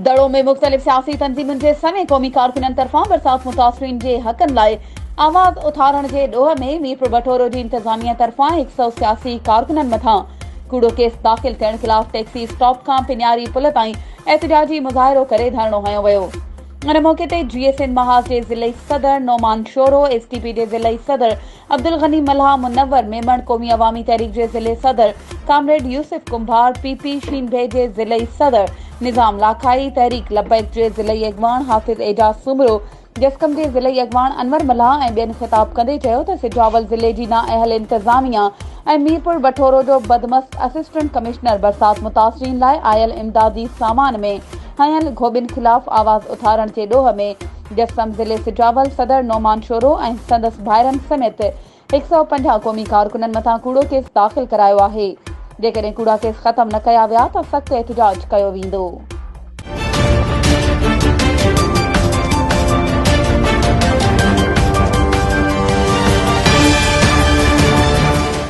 دڙو ۾ مختلف سياسي تنظيمن جي سوين قومي ڪارڪنن طرفان برسات متاثرين جي حقن لاء آواز اٿارڻ جي ڏوهه ۾ ميرپور بٺورو جي انتظاميه طرفان هڪ سئو سياسي ڪارڪنن مٿان ڪوڙو ڪيس داخل ٿيڻ خلاف ٽيڪسي اسٽاپ کان پنياري پل تائين احتجاجي مظاهرو ڪري ڌرڻو هنيو ويو. ان موقعي تي جيئي سنڌ محاذ جي ضلعي صدر Noman Shoro, S T P جي ضلعي صدر عبدالغني ملاح، منور ميمڻ، قومي عوامي تحريڪ جي ضلعي صدر ڪامريڊ يوسف ڪنڀار، پي پي شينڀي جي ضلعي صدر نظام لاکائي، تحريڪ لبيڪ جي ضلعي اڳواڻ حافظ اعجاز سومرو، جسقم جي ضلعي اڳواڻ انور ملاح ۽ ٻين خطاب ڪندي چيو ته سجاول ضلعي جي نااهل انتظاميا ۽ ميرپور بٺورو جو بدمست اسسٽنٽ ڪمشنر برسات متاثرين لاء آيل امدادي سامان ۾ هنيل گهوٻين خلاف آواز اٿارڻ جي ڏوهه ۾ جسقم ضلعي سجاول صدر نعمان شورو ۽ سندس ڀائرن سميت 150 قومي ڪارڪنن مٿان ڪوڙو ڪيس داخل ڪرايو آهي، جيڪڏهن ڪوڙا ڪيس ختم نه ڪيا ويا ته سخت احتجاج ڪيو ويندو.